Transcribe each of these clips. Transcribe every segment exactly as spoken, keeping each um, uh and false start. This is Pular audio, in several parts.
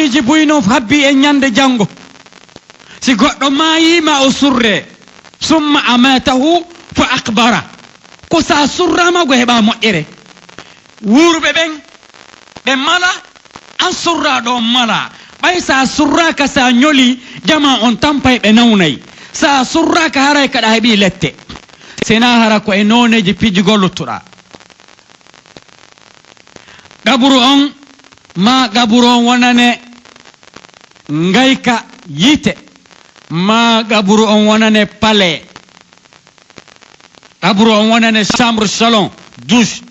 Miiji buy no habbii en ñande janngo. Si goɗɗo maayiima, o surree. Summa amaatahu fa aqbara. Ko si a surraama, ko heɓaa moƴƴere. Wuuruɓe ɓen, ɓe mala, an surraaɗo on mala. Ɓay si a surraaka, si a ñolii, jamaa on tampay, ɓe nawnay. Si a surraaka, haray kaɗa heɓii lette. Si naa hara ko e nooneeji pijugol luttuɗaa. Qaburu on, maa qaburu on wonane ngayka yiite, maa qaburu on wonane palais. Qaburu on wonane chambre, salon, douche.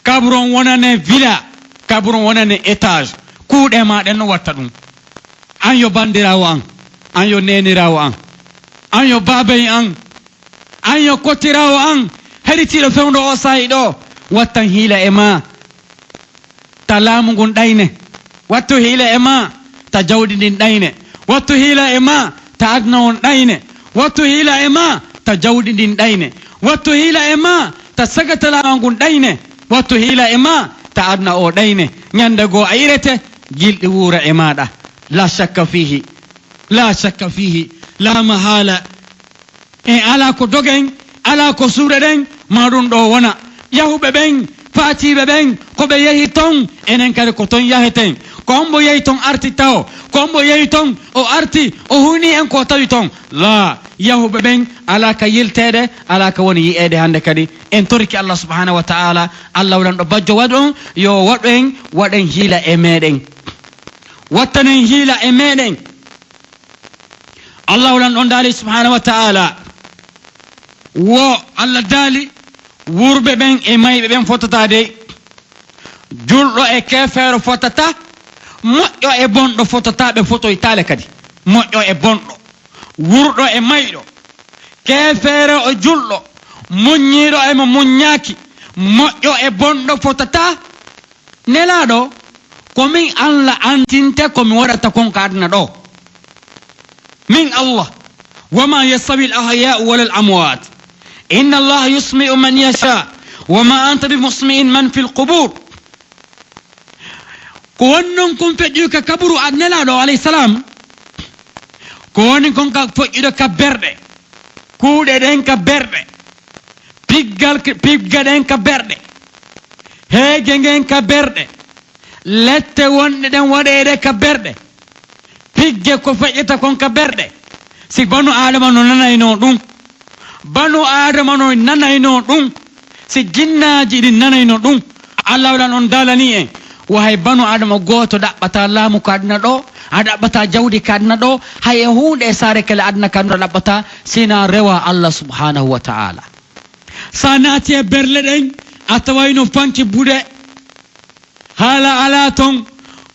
Qaburu on wonane villa, qaburu on wonane étage. Kuuɗe maa ɗen no watta ɗum. An yo bandiraawo an, an yo neeniraawo an, an yo baabay an, an yo kottiraawo an, heɗitiiɗo fewndo oo saa'i ɗoo, wattan hiila e maa. Ta laamu ngun ɗayne, wattu hiila e maa, ta jawdi ndin ɗayne, wattu hiila e maa, ta aduna on ɗayne, wattu hiila e maa, ta jawdi ndin ɗayne, wattu hiila e maa, ta sagatala maa ngun ɗayne, wattu hiila e maa, ta aduna oo ɗayne. Ñande goo a irete, gilɗi wuura e maaɗa. La shakka fiihi, la shakka fiihi, la mahaala. E alaa ko dogen, alaa ko suuɗeɗen, maa ɗum ɗoo wona. Yahuɓe ɓen, faatiiɓe ɓen, ko ɓe yehi ton, enen kadi ko ton yaheten. Ko hombo yehi ton arti taho? Ko hombo yehi ton, o arti, o huynii en ko o tawi ton? Laa, yahuɓe ɓen alaa ka yilteede, alaa ka woni yi'eede hannde kadi. En torike Allah subhanahu wa ta'ala, Allah lanɗo bajjo waɗu on, yo waɗu en, waɗen hiila e meɗen. Wattanen hiila e meɗen. Allahu lanɗo on daali subhanahu wa ta'ala, wo Allah daali, wuurɓe ɓen e mayɓe ɓen fotataa dey. Julɗo e keefeero fotataa, moƴƴo e bonɗo fotataa, ɓe fotoytaale kadi. Moƴƴo e bonɗo, wuurɗo e mayɗo, keefeero e julɗo, muññiiɗo e mo muññaaki, moƴƴo e bonɗo fotataa. Nelaaɗo, ko min Allah antinte ko mi waɗata kon ka aduna ɗoo. Min Allah. وما يستوي الأحياء ولا الأموات إن الله يسمع من يشاء وما أنت بمسمع من في القبور. Ko woni non kon feƴƴude ka kaburu, a Nelaaɗo alayhi salam? Ko woni kon ka feƴƴude ka berɗe, kuuɗe ɗen ka berɗe, piggal, pigga ɗen ka berɗe, heege ngen ka berɗe, lette wonɗe ɗen waɗeede ka berɗe, pigge ko feƴƴata kon ka berɗe. Si banu Aadama no nanaynoo ɗum, banu Aadama no nanaynoo ɗum, si jinnaaji ɗin nanaynoo ɗum, Allahu lanɗo on daalanii en, wo hay banu Aadama gooto ɗaɓɓataa laamu ka aduna ɗoo, a ɗaɓɓataa jawdi ka aduna ɗoo, hay e huunde e saare kala aduna ka aduna ɗaɓɓataa, si naa rewa Allah subhanahu wa ta'ala. Sa naati e berle ɗen, a tawayno fanki buɗe. Haala alaa ton,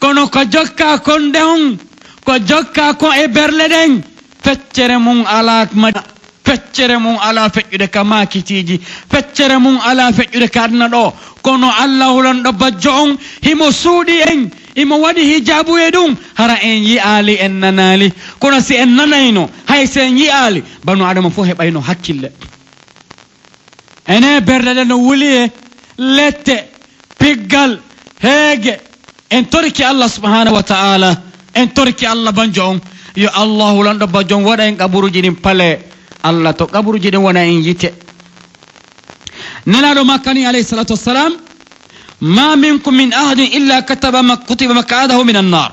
kono ko jokkaa kon ɗon, ko jokkaa kon e berle ɗen, feccere mun alaa Madina, feccere mun alaa feƴƴude ka maakitiiji, feccere mun alaa feƴƴude ka aduna ɗoo. Kono Allahu lanɗo bajjo on, himo suuɗii en, himo waɗi hijaabu e ɗum, hara en yi'aali, en nanaali. Kono si en nanayno, hay si en yi'aali, banu Aadama fow heɓayno hakkille. Enee, berɗe ɗen no wuli e lette, piggal, heege. En torike Allah subhanahu wa ta'ala, en torike Allah banjo on, yo Allahu lanɗo banjo on waɗa en qaburuuji ɗin pale. Allah to qaburuuji ɗin wona en yiite. Nelaaɗo maakani alayhi salatu wassalam, ما منكم من أحد إلا كتب مك-، كتب مقعده من النار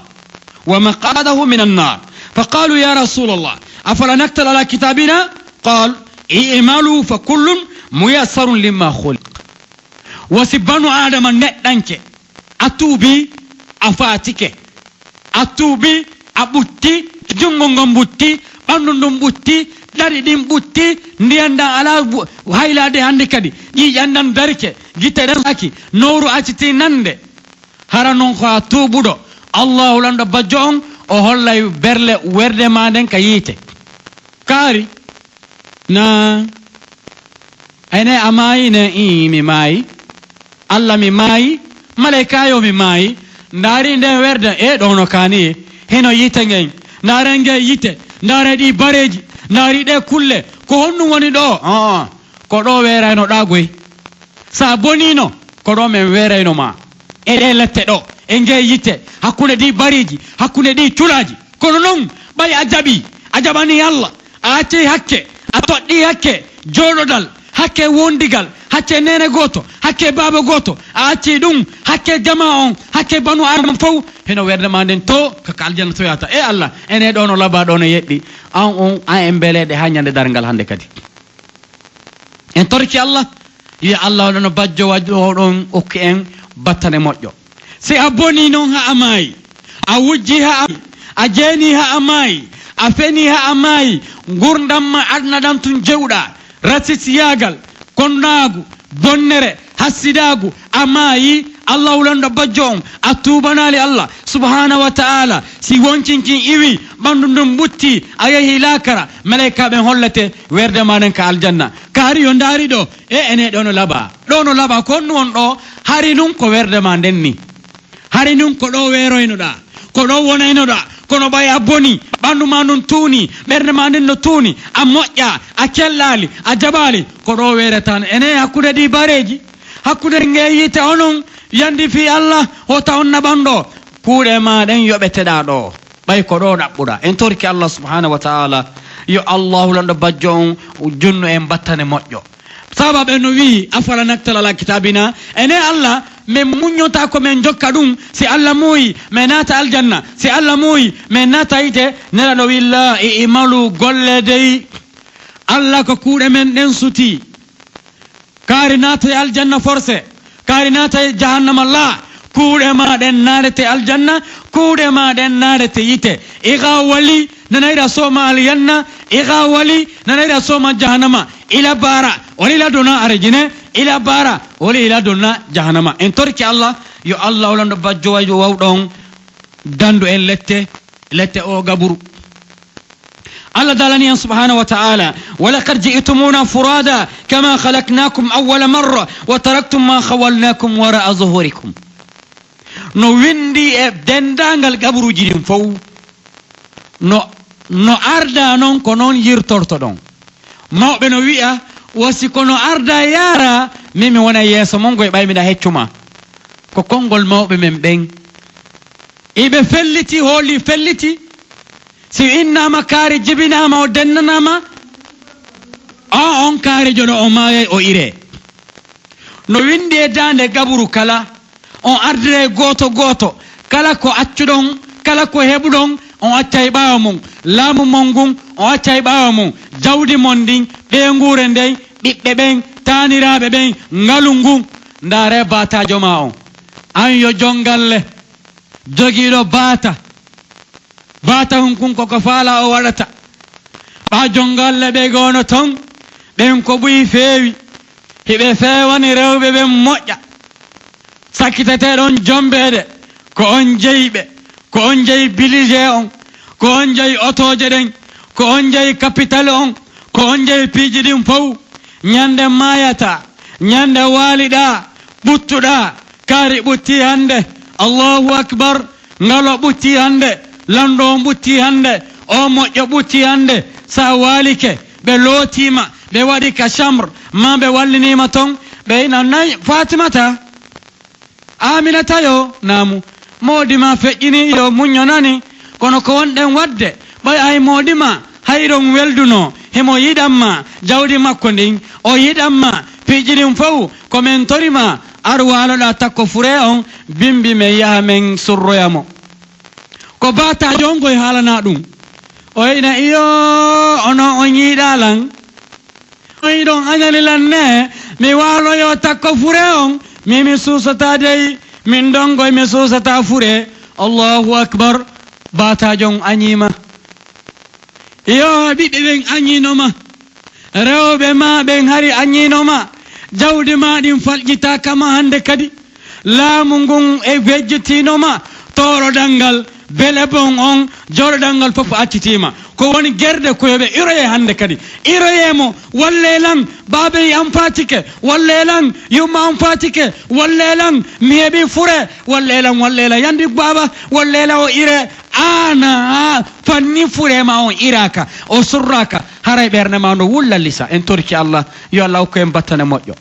ومقعده من النار. فقالوا: يا رسول الله، أفلا نقتل على كتابنا؟ قال: اعملوا فكل ميسر لما خلق. Wo si banu Aadama neɗɗanke, a tuubii, a faatike. A tuubii, a ɓuttii, junngo ngon ɓuttii, ɓanndu ndun ɓuttii, ɗaɗi ɗin ɓuttii, ndiyan ɗan alaa bu-, haylaade hannde kadi, ƴiiƴan ɗan darike, gite ɗen saaki, nowru accitii nande. Hara non ko a tuubuɗo, Allaahu lanɗo bajjo on, o hollay berle werde maa nden ka yiite. Kaari, na, ene a maayi ne? Ii, mi maayi. Alla, mi maayi. Maleyka yo, mi maayi. Ndaari nden werde, e ɗoo no kaani, hino yiite ngen. Ndaare nge yiite, ndaare ɗii bareeji, ndaari ɗee kulle. Ko honɗum woni ɗoo? Aa, ko ɗoo weeraynoɗaa goy. Sa boniino, ko ɗoo men weerayno maa. E ɗee lette ɗoo, e ngee yitte, hakkunde ɗii bariiji, hakkunde ɗii culaaji. Kono non, ɓay a jaɓii, a jaɓanii Alla, a accii hakke, a toɗɗii hakke jooɗodal, hakke wondigal, hakke neene gooto, hakke baaba gooto, a accii ɗun, hakke jamaa on, hakke banu Aadama fow, hino werde maa nden to, ka, ka aljanna toyata. E Alla, enee ɗoo no labaa, ɗoo no yeɗɗi, an on, an en mbeleeɗe haa ñande darngal hande kadi. En torki Alla, yo Alla hoɗono bajjo waɗo ɗon okki en battane moƴƴo. Si a bonii non haa a maayi, a wujjii haa a, a jeenii haa a maayi, a fenii haa a maayi, ngurndan ma aduna ɗan tun jewɗaa, rasisiyaagal, konnaagu, bonnere, hassidaagu, a maayi, Allahu lanɗo bajjo on, a tuubanaali Alla subhaanahu wa ta'aala, si wonkin kin iwii, ɓandu ndun ɓuttii, a yehii laakara, malaykaaɓe hollete werde maa nden ka aljanna. Kaari yo ndaari ɗoo, e enee ɗoo no labaa. Ɗoo no labaa, ko honɗun won ɗoo? Hari nun ko werde maa nden nii. Hari nun ko ɗoo weeroynoɗaa, ko ɗoo wonaynoɗaa, kono ɓay a bonii, ɓandu maa ndun tuunii, ɓernde maa nden no tuuni, a moƴƴaa, a kellaali, a jaɓaali, ko ɗoo weeretaa. Enee hakkunde ɗii bareeji, hakkunde ngee yiite onon, yandi fii Alla, wota on naɓan ɗoo. Kuuɗe maa ɗen yoɓeteɗaa ɗoo. Ɓay ko ɗoo ɗaɓɓuɗaa. En torki Alla subhaanahu wa ta'aala, yo Allahu lanɗo bajjo on junnu en battane moƴƴo. Sahaabaaɓe no wi'i, "Afala naktal ala kitaabina?" Enee Alla, men muññotaa ko men jokka ɗun? Si Alla muuyi, men naata aljanna. Si Alla muuyi, men naata yiite. Nelaaɗo wi'i, "Laa, i'malu, golle dey. Alla ko kuuɗe men ɗen sutii." Kaari naatay aljanna forcé, kaari naatay jahannama laa. Kuuɗe maa ɗen naadete aljanna, kuuɗe maa ɗen naadete yiite. Iga wali nanayra sooma aljanna, iga wali nanayra sooma jahannama. Ila baara, wali ila dona arjine, ila baara, wali ila dona jahannama. En torki Alla, yo Alla o lanɗo bajjo wayjo wawɗo on dandu en lette. Lette oo gaburu. Alla daalani en subhaanahu wa ta'aala, "Wa laqad ji'tumuna furada kama khalaqnakum awwala marra wa taraktum ma khawwalnakum wara'a zuhurikum." No windi e denndaangal gaburuuji ɗin fow. No, no ardaa non ko non yirtortoɗon. Mawɓe no wi'a, "Wo si ko no ardaa yaara, min mi wona yeeso mon goy ɓay miɗa heccu ma." Ko konngol mawɓe men ɓen. Iɓe felliti, hoolii felliti. Si innaama kaari jibinaama, o dennanaama, on, on kaari joɗo o maayay, o iree. No winndi e daande gaburu kala, on ardiray gooto gooto, kala ko accuɗon, kala ko heɓuɗon, on accay ɓaawo mun. Laamu mon ngun, on accay ɓaawo mun. Jawdi mon ndin, ɓeynguure nden, ɓiɓɓe ɓen, taaniraaɓe ɓen, ngalu ngun. Ndaaree baataajo maa on. An yo jon galle. Jogiiɗo baata, baata hun kun koko faalaa o waɗata. Ɓaa jon galle ɓe goono ton, ɓen ko buy feewi, hiɓe feewani rewɓe ɓen moƴƴa. Sakkiteteeɗon jombeede, ko on jeyi ɓe, ko on jeyi bilisee on, ko on jeyi otooje ɗen, ko on jeyi kapital on, ko on jeyi piiji ɗin fow. Ñande maayataa, ñande waaliɗaa, ɓuttuɗaa, kaari ɓuttii hande. Allahu akbar, ngalo ɓuttii hande, lanɗo on ɓuttii hande, oo moƴƴo ɓuttii hande. Sa waalike, ɓe lootii ma, ɓe waɗi ka chambre, maa ɓe wallinii ma ton, ɓe ina nay Faatimata. Aaminata yo, naamu. Moodi maa feƴƴinii yo, muñño nani. Kono ko wonɗen waɗde, ɓay ay moodi maa, hay ɗon weldunoo, himo yiɗan maa, jawdi makko ndin, o yiɗan maa, piiji ɗin fow, ko men tori maa, ar waaloɗaa takko furee on, bimbi men yaha men surroya mo. Ko baataajo on koy haalanaa ɗun. O ina, "Iyoo, onon on yiɗaa lan?" Ɗon añani lan ne, mi waaloyoo takko furee on, mi, mi suusataa dey, min ɗon koy mi suusataa furee. Allahu akbar, baataajo on añiima. Yo, ɓiɓɓe ɓen añiino ma, rewɓe maa ɓen hari añiino ma, jawdi maa ɗin falƴitaaka ma hande kadi. Laamu ngun e wejjitiino ma, tooɗodal ngal, bele bon on, jooɗodal ngal fof accitii ma. Ko woni gerde ko yo ɓe iroyee hande kadi. Iroyee mo, wallee lan, baabey an faatike, wallee lan, yumma an faatike, wallee lan, mi heɓi fure, wallee lan, wallee lan, yandi baaba, wallee lan o iree, aana, fanni fure ma on iraaka, o surraaka, haray ɓernde ma no wulla lisa. En torki Allah, yo Allah hokku en battane moƴƴo.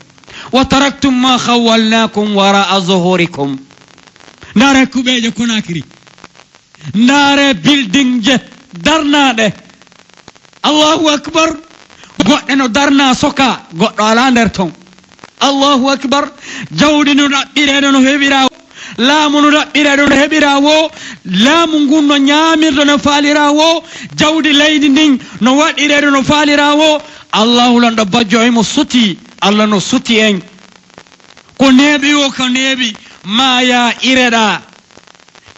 Wa taraktum ma khawwalnakum wara'a zuhurikum. Ndaaree kuɓeeje Konaakiri. Ndaaree bildingje darnaaɗe. Allahu akbar. Goɗɗe no darnaa sokaa, goɗɗo alaa nder ton. Allahu akbar. Jawdi no ɗaɓɓireede no heɓiraa woo. Laamu no ɗaɓɓireede no heɓiraa woo. Laamu ngun no ñaamirde no faaliraa woo. Jawdi leydi ndin no waɗɗireede no faaliraa woo. Allahu lanɗo bajjo e mo sutii. Allah no sutii en. Ko neeɓi woo, ko neeɓi, maayaa, ireɗaa.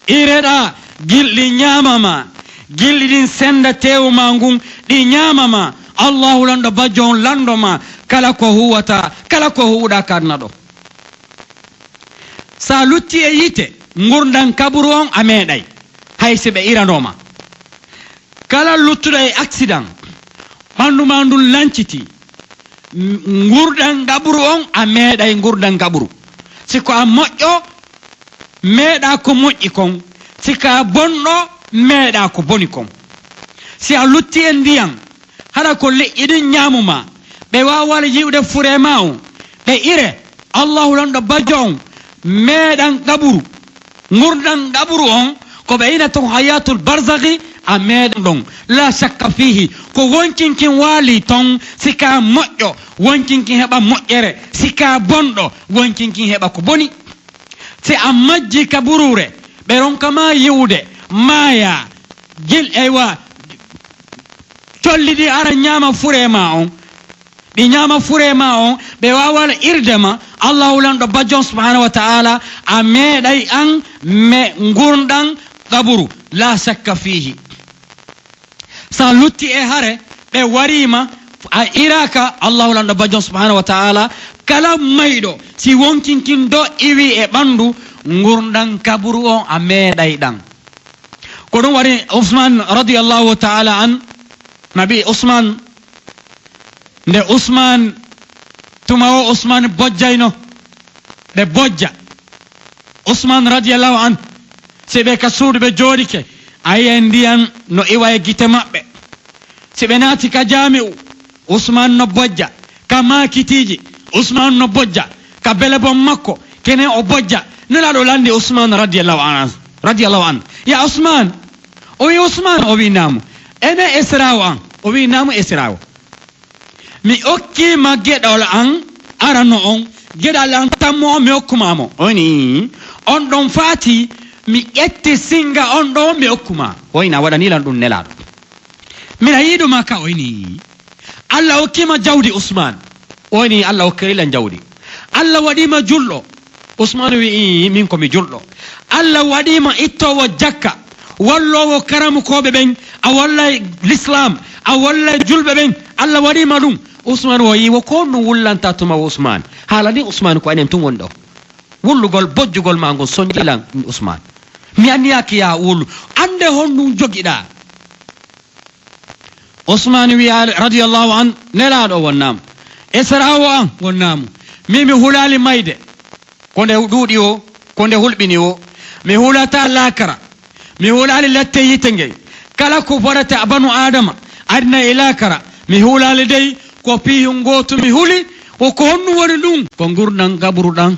Ireɗaa, gilɗi ñaama ma. Gilɗi ɗin senda teewu maa ngun, ɗi ñaama ma. Allahu lanɗo bajjo on lanndo ma kala ko huwataa, kala ko huwuɗaa ka aduna ɗoo. Si a luttii e yiite, ngurndan kaburu on a meeɗay, hay si ɓe iranoo ma. Kala luttuɗo e aksidan, ɓanndu maa ndun lancitii, m-, ngurndan qaburu on, a meeɗay ngurndan qaburu. Si ko a moƴƴo, meeɗaa ko moƴƴi kon. Si ko a bonɗo, meeɗaa ko boni kon. Si a luttii e ndiyan, hara ko leƴƴi ɗin ñaamu maa, ɓe waawaali yi'ude furee maa on, ɓe ire, Allahu lanɗo bajjo on, meeɗan qaburu. Ngurndan qaburu on, ko ɓe ina ton hayaatul barzakhi, a meeɗan ɗon. Laa shakka fiihi, ko wonkinkin waalii ton, si ka moƴƴo, wonkinkin heɓa moƴƴere, si ka bonɗo, wonkinkin heɓa ko boni. Si a majjii ka buruure, ɓe ronka maa yi'ude, maayaa, gil-, eywa, colli ɗin ara ñaama furee maa on. Ɗi ñaama furee maa on, ɓe waawaali irde ma. Allahu lanɗo bajjo on subhaanahu wa ta'aala, a meeɗay an me ngurndan qaburu. Laa shakka fiihi. Si a luttii e hare, ɓe warii ma, a iraaka, Allahu lanɗo bajjo on subhaanahu wa ta'aala, kala mayɗo, si wonkinkin do iwii e ɓanndu, ngurndan qaburu on a meeɗay ɗan. Ko ɗun waɗi Usmaan radiyallahu ta'aala an, Nabi Usmaan, nde Usmaan, tuma o Usmaan bojjayno, ɓe bojja. Usmaan radiyallahu an, si ɓe ka suudu ɓe jooɗike, a yi'ay ndiyan no iwa e gite maɓɓe. Si ɓe naati ka jaami'u, Usmaan no bojja. Ka maakitiiji, Usmaan no bojja. Ka belebon makko, kenen o bojja. Nelaaɗo lanndi Usmaan radiyallahu an, radiyallahu an. "Yaa Usmaan." O wi'i, "Usmaan?" O wi'i, "Naamu." "Ene esiraawo an?" O wi'i, "Naamu, esiraawo." "Mi okkii ma geɗal an arano on, geɗal an tammo on mi okku ma mo." O wi'i, "On ɗon faati, mi ƴetti singa on ɗon mi okku ma." O wi'i, "A waɗanii lan ɗun, Nelaaɗo. Miɗa yiɗu ma ka." O wi'i, "Alla okkii ma jawdi, Usmaan." O wi'i, "Alla okkiri lan jawdi." "Alla waɗii ma julɗo." Usmaan wi'i, "Min ko mi julɗo." "Alla waɗii ma ittoowo jakka, walloowo karamukooɓe ɓen, a wallay lislaam, a wallay julɓe ɓen, Alla waɗii ma ɗun." Usmaan wi'i, "Wo ko honɗun wullantaa tuma wo Usmaan?" Haala ndin Usmaan ko enen tun woni ɗoo. Wullugol, bojjugol maa ngon sonji lan Usmaan. Mi anniyaaki yaa wullu. Annde honɗun jogiɗaa. Usmaan wi'i, radiyallahu an, "Nelaaɗo, wonnaamu. Esiraawo an, wonnaamu. Min mi hulaali mayde, ko nde ɗuuɗi woo, ko nde hulɓini woo. Mi hulataa laakara. Mi hulaali latte yiite ngen. Kala ko waɗata banu Aadama, aduna e laakara, mi hulaali dey, ko piihun gootun mi huli, wo ko honɗun woni ɗun?" Ko ngurndan qaburu ɗan.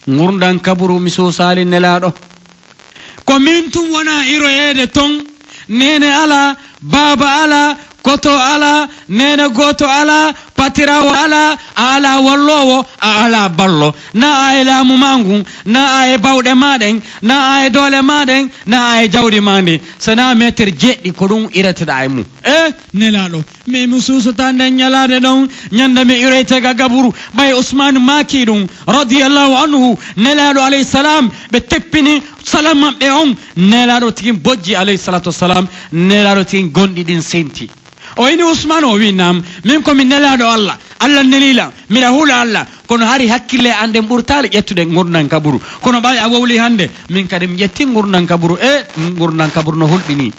Ngurndan kaburu mi suusaali Nelaaɗo. Ko min tun wonaa iroyeede ton, neene alaa, baaba alaa, koto alaa, neene gooto alaa, patiraawo alaa, a alaa walloowo, a alaa ballo. Naa a e laamu maa ngun, naa a e bawɗe maa ɗen, naa a e doole maa ɗen, naa a e jawdi maa ndin. So naa meetir jeeɗiɗi ko ɗun ireteɗaa e mun. E Nelaaɗo. Mi, mi suusataa nden ñalaande ɗon, ñande mi iroytee ka gaburu. Ɓay Usmaan maakii ɗun, radiyallahu anhu, Nelaaɗo alayhi salaam, ɓe teppini sala maɓɓe on. Nelaaɗo tigi bojji, alayhi salaatu wassalaam, Nelaaɗo tigi gonɗi ɗin senti. O ini Usmaan, o wi'i, "Naam, min ko mi Nelaaɗo Alla, Alla nelii lan, miɗa hula Alla, kono hari hakkille an ɗen ɓurtaali ƴettude ngurndan kaburu. Kono ɓay a wowlii hande, min kadi mi ƴetti ngurndan kaburu, e ngurndan kaburu no hulɓinii."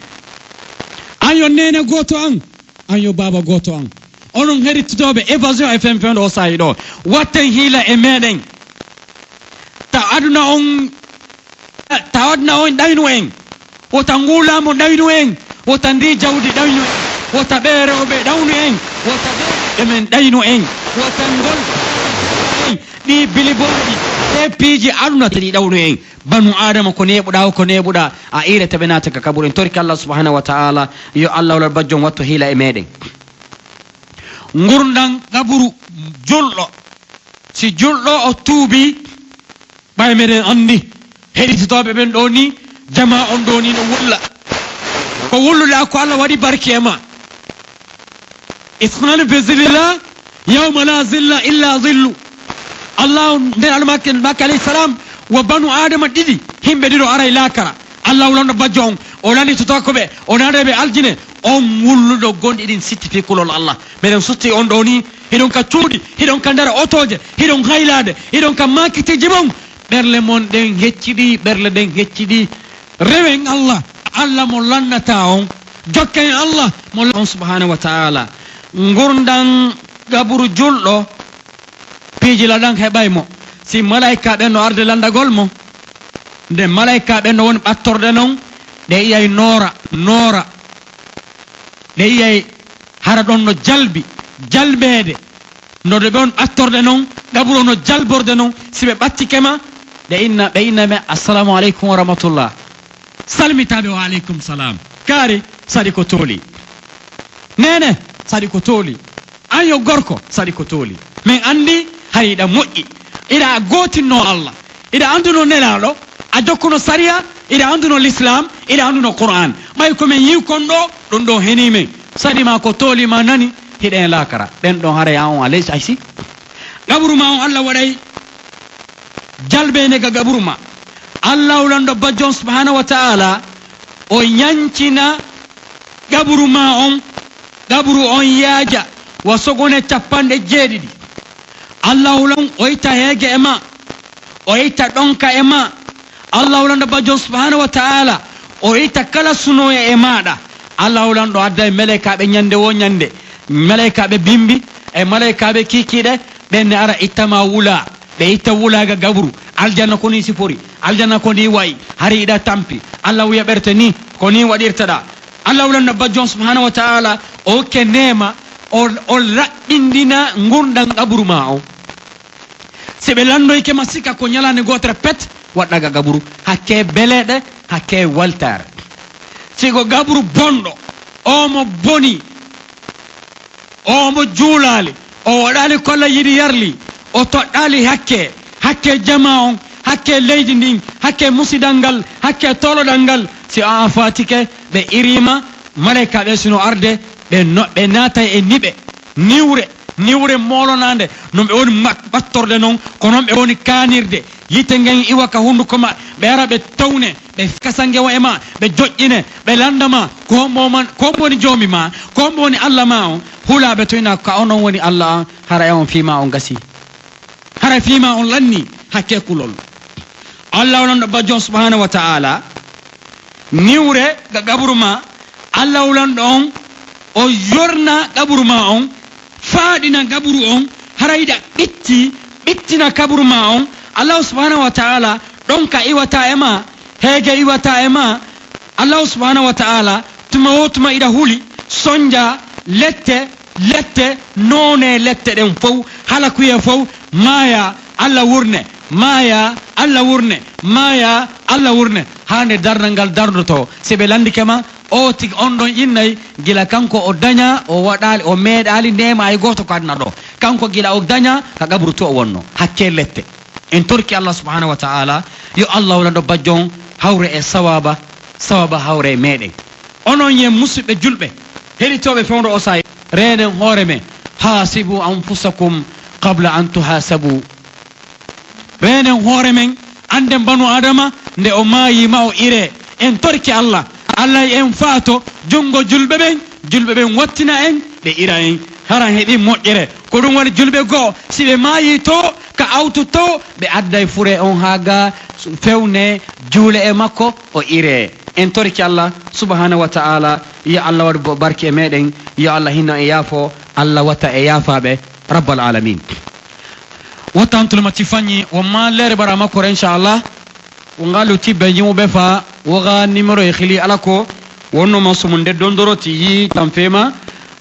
An yo neene gooto an, an yo baaba gooto an. Onon heɗitotooɓe Évasion F M fewndo o saa'i ɗoo, watten hiila e meɗen. Ta aduna on, ta aduna on ɗaynu en. Wota nguu laamu ɗaynu en. Wota ndii jawdi ɗaynu en. Wota ɓee rewɓe ɗaynu en. Wota ɓee ɓe men ɗaynu en. Wota ngol en. Ɗii bilibonɗi, ɗe piiji aduna tati ɗawnu en. Banu Aadama, ko neeɓuɗaa o, ko neeɓuɗaa, a iirete ɓe naata ka kaburu. En torike Allah subhanahu wa ta'ala, yo Allah wala bajjon wattu hiila e meɗen. Ngurndan kaburu julɗo, si julɗo o tuubi, ɓay meɗen anndi, heɗitotooɓe ɓen ɗoo nii, jamaa on ɗoo nii no wulla. Ko wulluɗaa ko Allah waɗi barki e ma. Isnani fi zillillah, yawma la zilla illa zillu. Allah, nden almaken, Maki alayhi salam, wa banu Adama ɗiɗi, himɓe ɗiɗo aray laakara. Allah wulanɗo bajjo on, o lannditotoo ko ɓe, o naada ɓe aljine, on wulluɗo gonɗi ɗin sitti fii kulol Allah. Meɗen sutti on ɗoo nii, hiɗon ka cuuɗi, hiɗon ka nder otooje, hiɗon haylaade, hiɗon ka maakitiiji mon. Ɓerle mon ɗen hecciɗi, ɓerle ɗen hecciɗi. Rewen Allah, Allah mo lannataa on. Jokken Allah mo la-, on subhanahu wa ta'ala. Ngurndan qaburu julɗo, piiji laɗan heɓay mo. Si malaa'ika ɓen no arde lanndagol mo, nde malaa'ika ɓen no woni ɓattorde non, ɗe yi'ay noora, noora. Ɗe yi'ay hara ɗon no jalbi, jalbeede. No ɗe ɓe on ɓattorde non, qaburu no jalborde non, si ɓe ɓattike ma, ɗe inna, ɓe inna men, "Assalamu aleykum wa rahmatullah." Salmitaa ɓe, "Wa aleykum salam." Kaari, saɗi ko tooli. Neene, saɗi ko tooli. An yo gorko, saɗi ko tooli. Men anndi, hay hiɗa moƴƴi. Hiɗa gootinno Allah. Hiɗa annduno Nelaaɗo, a jokkuno sariya, hiɗa annduno Lislaam, hiɗa annduno Qur'aan. Ɓay ko men yi'u kon ɗoo, ɗun ɗoo henii men. Saɗi maa ko tooli maa nani, hiɗen laakara. Ɓen ɗon haray a on a ley, ay si. Qaburu maa on Allah waɗay jalbeende ga qaburu maa. Allahu lanɗo bajjo on subhaanahu wa ta'aala, o yancina qaburu maa on, qaburu on yaaja wa sogone cappanɗe jeeɗiɗi. Allahu lan o itta heege e maa, o itta ɗonka e maa. Allahu lanɗo bajjo on subhaanahu wa ta'aala, o itta kala sunooya e maaɗa. Allahu lanɗo adda e maleykaaɓe ñande woo ñande, maleykaaɓe bimbi e maleykaaɓe kiikiiɗe, ɓen ne ara itta ma wula. Ɓe itta wulaaga gaburu. Aljanna ko nii sifori. Aljanna ko nii wa'i. Hari iɗa tampi. Alla wi'a ɓerte nii. Ko nii waɗirtaɗaa. Alla wulanna bajjo on subhaanahu wa ta'aala. O hokke neema. O, o laɓɓindina ngurndan qaburu maa on. Si ɓe lanndoyke ma sikka ko ñalaande gootere pet, waɗɗaa ga gaburu. Hakkee beleeɗe, hakkee weltaare. Si ko gaburu bonɗo, oo mo boni, oo mo juulaali, o waɗaali ko Alla yiɗi yarli, o toɗɗaali hakkee, hakkee jamaa on, hakkee leydi ndin, hakkee musidal ngal, hakkee tooloɗal ngal. Si a faatike, ɓe iriima, maleyka ɓe sino arde, ɓe no-, ɓe naatay e niɓe, niwre, niwre moolonaande, no ɓe woni ma-, ɓattorde non, ko non ɓe woni kaanirde. Yiite ngen iwa ka hunduko ma, ɓe ara ɓe towne, ɓe kasa ngewa e ma, ɓe joƴƴine, ɓe lannda ma, ko hombo man, ko hombo woni Joomi ma, ko hombo woni Alla ma on, hulaa ɓe toyna ka onon woni Alla an, hara e on fii ma on gasi. Hara fii ma on lanni hakkee kulol. Alla o lanɗo bajjo on subhaanahu wa ta'aala, niwre ga qaburu ma, Alla wulanɗo on, o yorna qaburu ma on, faaɗina qaburu on, hara hiɗa ɓitti, ɓittina qaburu ma on. Alla subhaanahu wa ta'aala, ɗonka iwata e ma, heege iwata e ma. Alla subhaanahu wa ta'aala, tuma woo tuma hiɗa huli, sonja, lette, lette, noone lette ɗen fow, halakuyee fow, maaya, Alla wurne, maaya, Alla wurne, maaya, Alla wurne, haa nde darnal ngal darnotoo. Si ɓe lanndike ma, oo tigi on ɗon innay, gila kanko o dañaa, o waɗaali, o meeɗaali neema hay gooto ko aduna ɗoo. Kanko gila o dañaa, ka qaburu to o wonnoo. Hakkee lette. En torki Alla subhaanahu wa ta'aala, yo Alla lanɗo bajjo on hawre e sawaaba, sawaaba hawre e meɗen. Onon ye musidɓe julɓe, heɗitooɓe fewndo oo saa'i, reenen hoore men, haasibu anfusakum qabla an tuhaasabu. Reenen hoore men, annden banu Aadama, nde o maayi ma o iree. En torki Alla, Alla en faato junngo julɓe ɓen, julɓe ɓen wattina en, ɓe ira en. Hara heɓi moƴƴere. Ko ɗum waɗi julɓe goo, si ɓe maayii to, ka awtu to, ɓe adday furee on haa ga fewne, juule e makko, o iree. En torki Alla subhaanahu wa ta'aala, yo Alla waɗu bo-, barki e meɗen, yo Alla hinno e yaafo, Alla watta e yaafaaɓe, Rabbal Aalamiin. Wota on tulma ci fañi, wo ma leere bara makko, inchallah. Wo ngalu tibbe yimuɓe fa, wo ga numéro e xili ala ko, wonno ma sumu nde dondoro ti yi tan fema.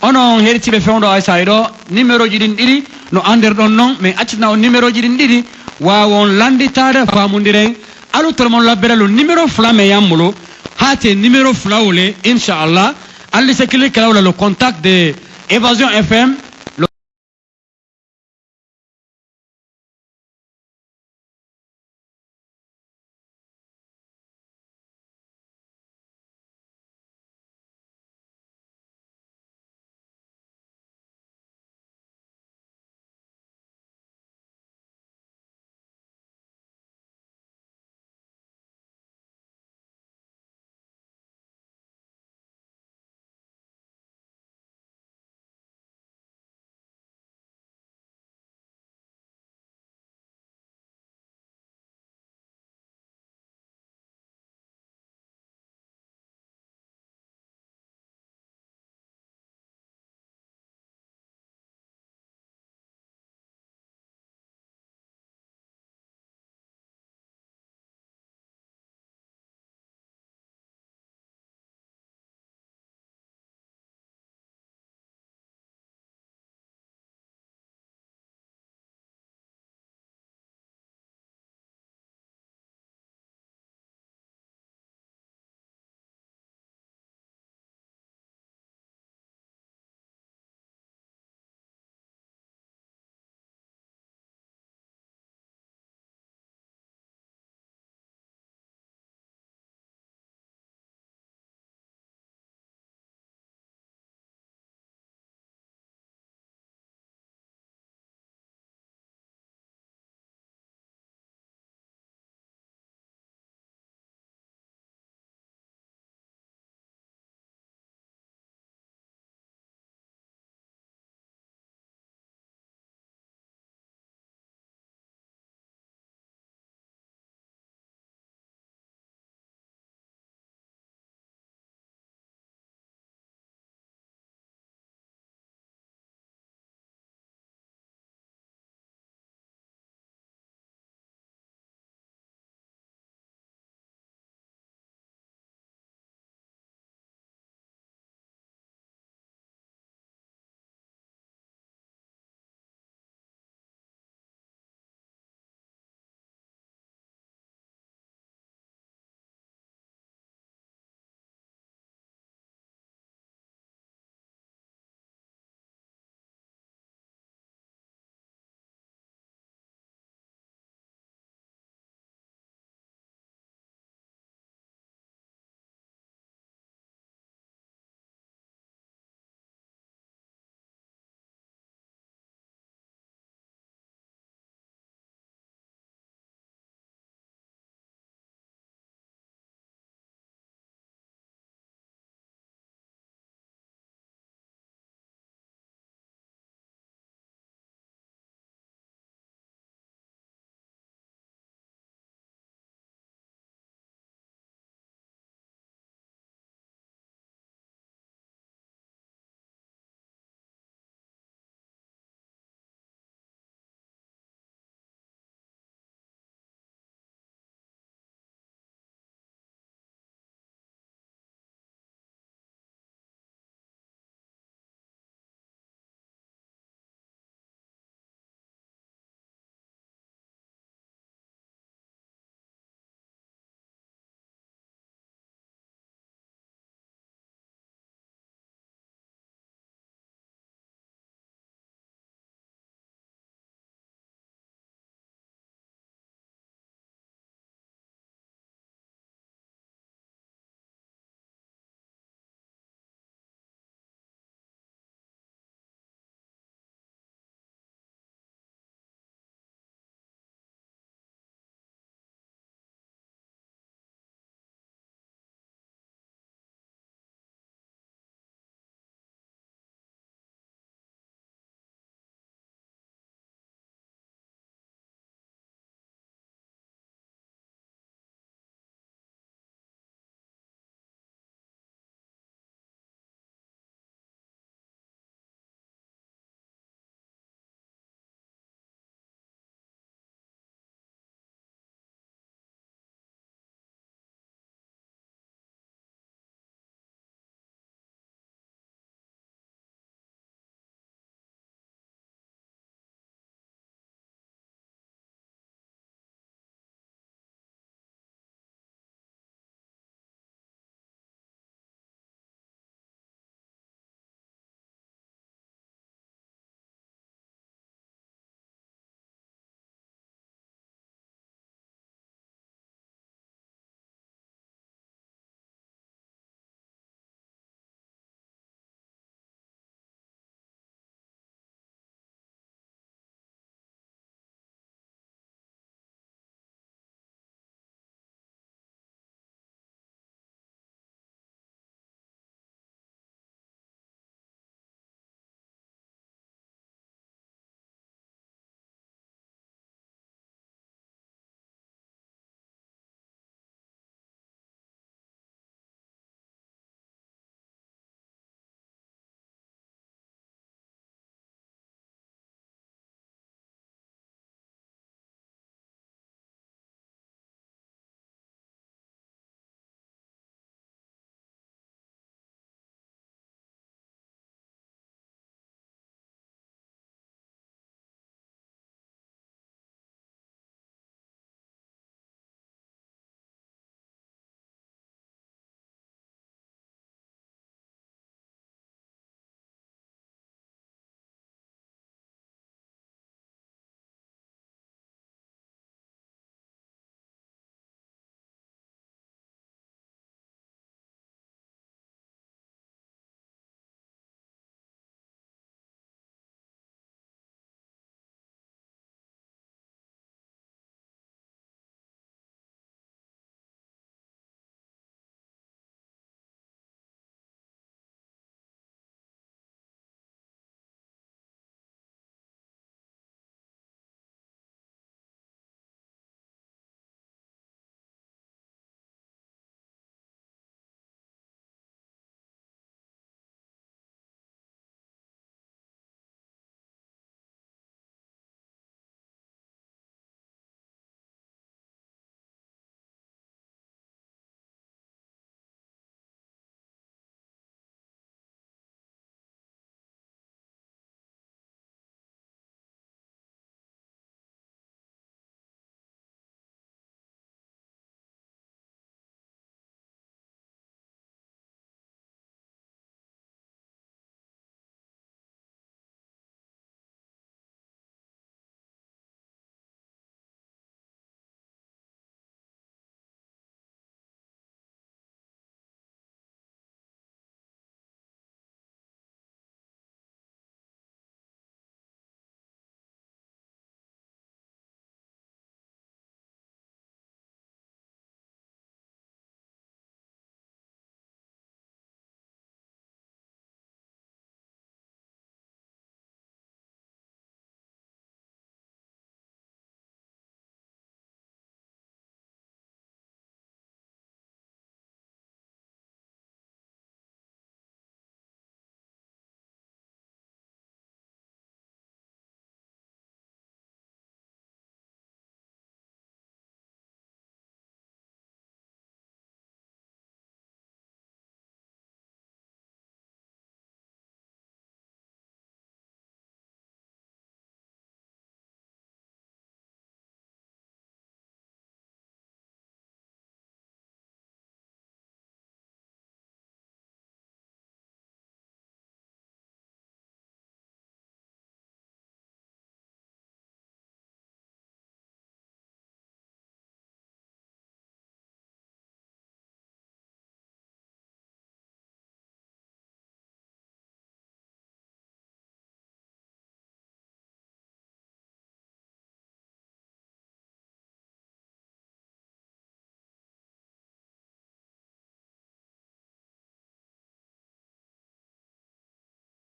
Onon heɗitiiɓe fewndo ay saa'i ɗo, numéro ji ɗin ɗiɗi, no annder ɗon non, min accitna on numéro ji ɗin ɗiɗi, waawon lannditaade faamondiren. Alu tolmon labbere lo numéro fula me yammolo haate numéro fula wole, inshallah. Alli se kili kala wala lo contact de Évasion F M.